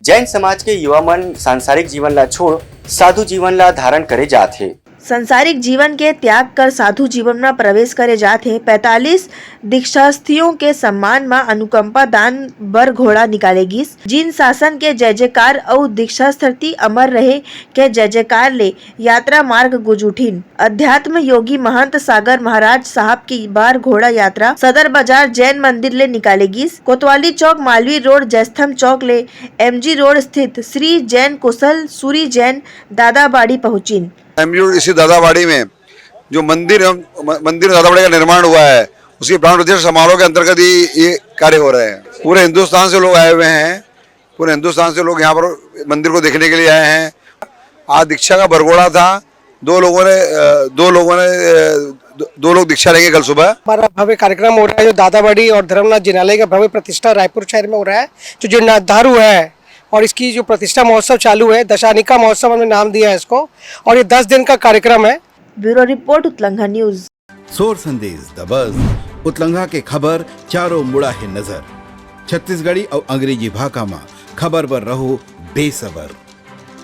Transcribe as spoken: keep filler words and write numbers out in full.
जैन समाज के युवा मन सांसारिक जीवन ला छोड़ साधु जीवन ला धारण करे जात हे। सांसारिक जीवन के त्याग कर साधु जीवन म प्रवेश करे जात हे। पैंतालीस दीक्षार्थियों के सम्मान म अनुकंपा दान बर घोड़ा निकाले गिस। जिन शासन के जय जयकार अउ दीक्षार्थी अमर रहे के जय जयकार ले यात्रा मार्ग गुंज उठिन। अध्यात्म योगी महंत सागर महाराज साहब की बार घोड़ा यात्रा सदर बाजार जैन मंदिर ले निकाले गिस। कोतवाली चौक, मालवी रोड, जयस्तंभ चौक ले एमजी रोड स्थित श्री जैन कुशल सूरी जैन दादाबाड़ी पहुंचिन। एमजी रोड स्थित दादाबाड़ी में जो मंदिर हम म- मंदिर दादाबाड़ी का निर्माण हुआ है, उसकी प्राण प्रतिष्ठा समारोह के अंतर्गत ही ये कार्य हो रहे हैं। पूरे हिंदुस्तान से लोग आए हुए हैं, पूरे हिंदुस्तान से लोग यहाँ पर मंदिर को देखने के लिए आए हैं। आज दीक्षा का भरघोड़ा था, दो लोगों ने अ, दो लोगों ने अ, दो, दो लोग दीक्षा लेंगे कल सुबह। हमारा भव्य कार्यक्रम हो रहा है जो दादाबाड़ी और धर्मनाथ जिनालय का भव्य प्रतिष्ठा रायपुर शहर में हो रहा है। जो जीर्णोद्धार हुआ है और इसकी जो प्रतिष्ठा महोत्सव चालू है, दशानिका महोत्सव हमने नाम दिया है इसको, और ये दस दिन का कार्यक्रम है। ब्यूरो रिपोर्ट, उतलंघा न्यूज। सोर संदेश दबस, उतलंघा के खबर चारों मुड़ा हे नजर। छत्तीसगढ़ी अउ अंग्रेजी भाखा म खबर बर रहो बेसबर।